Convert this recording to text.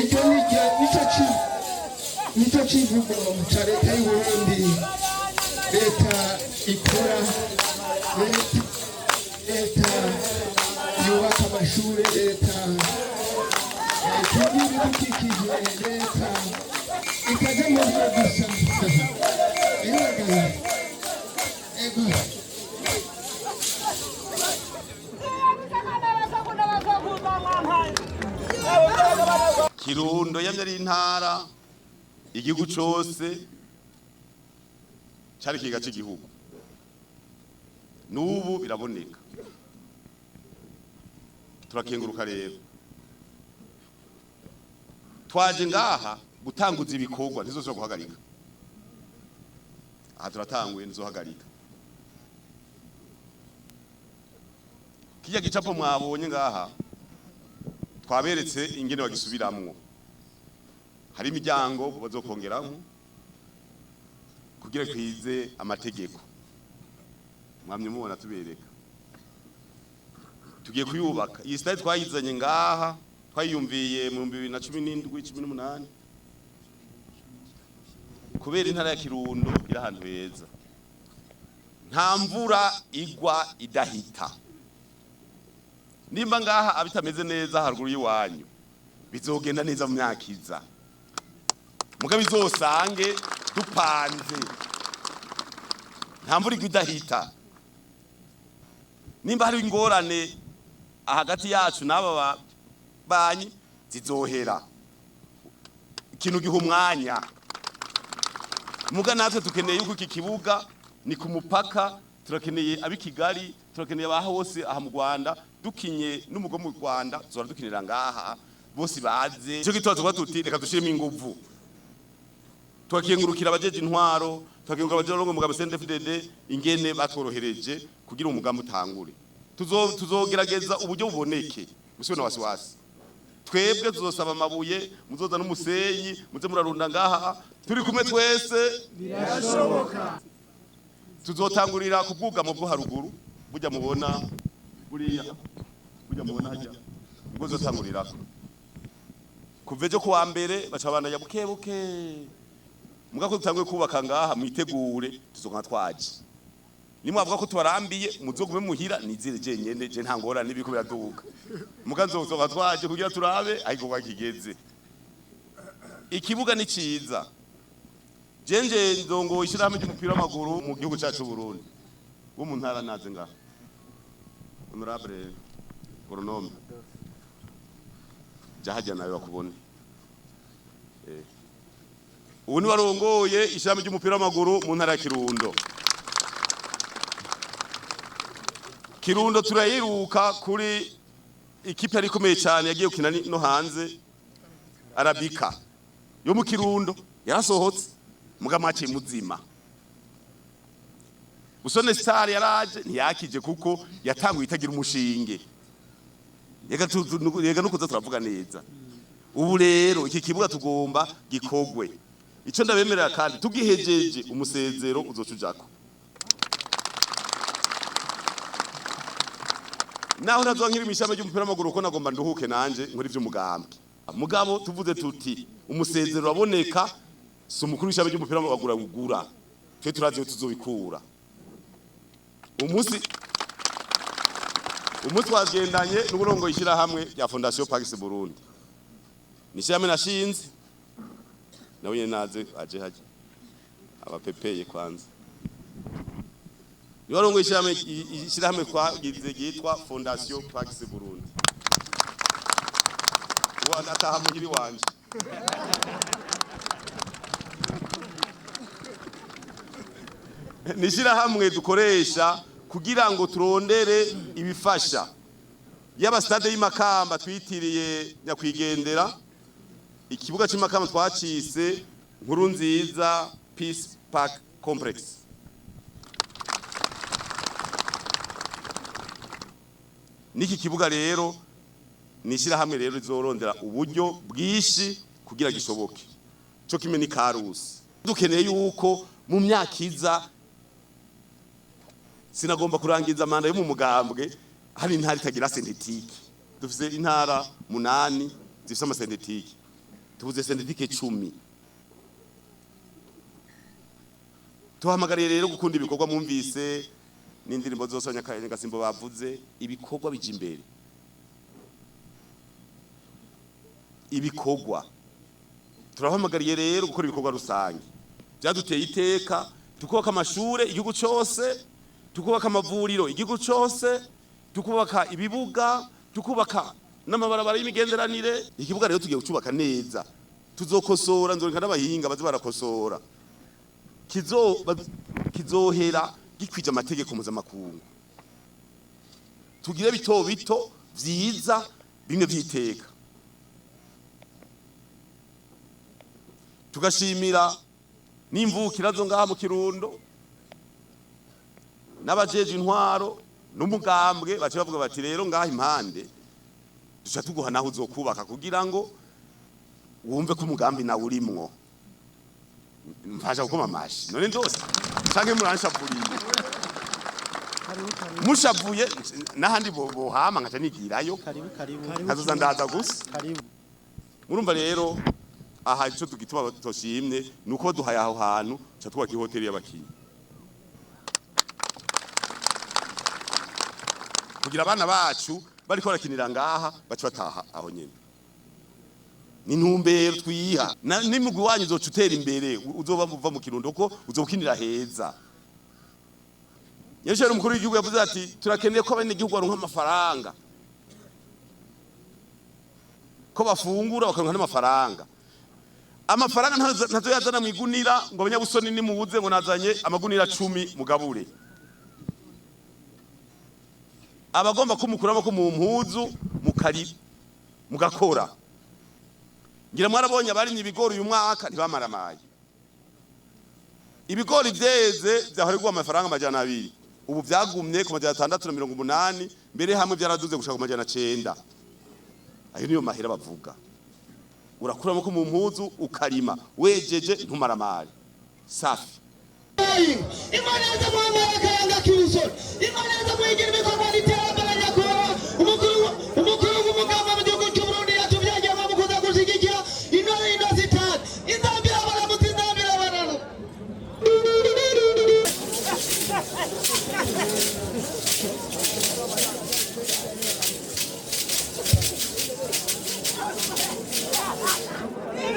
Icyo nicyo kivugo cya leta y'u Burundi, leta ikora, leta yubaka amashuri, leta ikingira ibidukikije, leta ikaze mu byo gusa. Ego, ego. Kirundo yamye ari intara, igihugu cose cari ikiga c'igihugu, n'ubu biraboneka. Turakenguruka rero, twaje ngaha gutanguza ibikorwa, ntizosubira guhagarika. Aha turatanguye, ntizohagarika. Kirya gicapo mwabonye ngaha, twaberetse ingene bagisubiramwo. Hari imiryango bazokongeramwo kugira kwize amategeko. Mwamye mubona tubereka, tugiye kuyubaka. Iyi stade twayizanye ngaha, twayiyumviye mu 2017, 18, kubera intara ya Kirundo iri ahantu heza, nta mvura igwa idahita. Nimba ngaha abitameze neza haruguru y'iwanyu, bizogenda neza mu myaka iza, muga bizosange dupanze. Nta mvura igwa idahita. Nimba hari ingorane hagati yacu n'aba banyi, zizohera. Ikintu giha umwanya. Muga natwe tukeneye yuko iki kibuga ni ku mupaka, turakeneye ab'i Kigali, turakeneye abaha hose aha mu Rwanda. Dukinye n'umugo mu Rwanda, tuzora dukinira ngaha, bose baze. Ico gituma tuvuga tuti reka dushiremo inguvu. Twakengurukira abajeje intwaro, twakengurukira abajeje ngo mugambi CNDD-FDD ingene batworohereje kugira umugambi utangure. Tuzogerageza uburyo buboneke, musibe na wasiwasi. Twebwe tuzosaba amabuye, muzoza n'umusenyi, muze murarunda ngaha. Turi kumwe twese, birashoboka. Tuzotangurira ku bwugamo bwo haruguru, burya mubona buriya, burya mubona hajya, ubwo zotangurirako kuva ejo kuwa mbere, baca bandanya buke buke. Muga ko dutanguye kubaka ngaha, mwitegure tuzokana twaje. Nimwavuga ko tubarambiye, muzogume muhira, nizire jenyene. Je nta ngorane, n'ibiko biraduga. Muga nzozoka twaje kugira turabe ariko kigeze. Ikibuga ni ciza. Jenje ndongo ishyirahamwe ry'umupira w'amaguru mu gihugu cyacu Burundi, wo mu ntara naze ngaha, honorable goronome, jya nawe bakubone. Ubu ni warongoye ishyirahamwe ry'umupira w'amaguru mu ntara ya Kirundo. Kirundo turayiruka kuri ikipe yari ikomeye cyane, yagiye gukina no hanze, Arabika yo mu Kirundo yarasohotse. Muga mwaciye muzima. Busone Star yaraje, ntiyakije kuko yatanguye itagira umushinge. Yega nukuza turavuga neza. Ubu rero iki kibuga tugomba gikogwe. Ico ndabemerera kandi, tugihejeje, umusezero uzocujako. Naho ntazoba nkiri mw'ishami ry'umupira w'amaguru, kuko nagomba nduhuke nanje nkora ivy'umugambwe. Mugabo tuvuze tuti umusezero uraboneka, si umukuru w'ishami ry'umupira w'amaguru awugura, twe turazi iyo tuzobikura. Umunsi twagendanye n'uburongo ishyirahamwe rya Fondation Pax Burundi, ni ishyirahamwe nashinze, nawe nyene naze aje haje abapepeye kwanza. Niwe arongoye ishyirahamwe twagize ryitwa Fondation Pax Burundi. Ubu ataha muhiri wanje. Ni ishyirahamwe dukoresha kugira ngo turondere ibifasha yaba stade y'imakamba twitiriye nyakwigendera, ikibuga cy'imakamba twacise Nkuru Nziza Peace Park Complex. N'iki kibuga rero Ni ishyirahamwe rero rizorondera uburyo bwinshi kugira gishoboke. Cyo kimwe ni Karusi. Dukeneye yuko mu myaka iza, sinagomba kurangiza manda yo mu mugambwe hari intara itagira synthétique. Dufise intara 8 zifise ama synthétique, tubuze synthétique 10. Tuhamagariye rero gukunda ibikorwa. Mwumvise n'indirimbo zose Abanyagasimbo bavuze, ibikorwa bija imbere. Ibikorwa, turahamagariye rero gukora ibikorwa rusange. Byaduteye iteka tukubaka amashure igihugu cose, tukubaka amavuriro igihugu cose, tukubaka ibibuga, tukubaka n'amabarabara y'imigenderanire. Ikibuga rero tugiye kucubaka neza, tuzokosora, nzoreka n'abahinga baze barakosora, kizohera gikwije amategeko mpuzamakungu. Tugire bito bito vyiza, bimwe vyiteka. Tugashimira n'imvukira zo ngaha mu Kirundo n'abajeje intwaro n'umugambwe, bace bavuga bati: "Rero ngaha impande duca tuguha naho uzokubaka kugira ngo wumve ko umugambi nawe urimwo." Mfasha gukoma amashi none ndose canke muranshavuriye? Mushavuye n'ahandi bohama nkaca nigirayo. Karibu, karibu. Nkazoza ndaza gusa. Karibu. Murumva rero aha ico tugituma toshimye nuko baduhaye aho hantu ca twubaka ihoteli y'abakinyi kugira abana bacu bariko barakinira ngaha baca bataha aho nyene. Ni intumbero twiha. N'imugwi wanyu uzoca utera imbere, uzoba uva mu Kirundo ko uzokinira heza. Nyesheri umukuru w'igihugu yavuze ati: "Turakeneye ko abenegihugu baronka amafaranga, ko bafungura bakaronka n'amafaranga." Amafaranga ntazo yazana mu igunira ngo: "Abanyabusoni nimubuze," ngo "nazanye amagunira 10 mugabure." Abagomba kumukuramo ko mu mpuzu mukari mugakora. Ngira mwarabonye abarimye ibigori uyu mwaka ntibamaramaye. Ibigori vyeze vyahora bigura amafaranga 200, ubu vyagumye ku 680, mbere hamwe vyaraduze gushika ku 900. Ayo niyo mahera bavuga. Urakuramo ko mu mpuzu ukarima, wejeje ntumaramare. Safi. Imana yaza muhamara akaranga k'ibusoro, Imana yaza muhigira ibikorwa.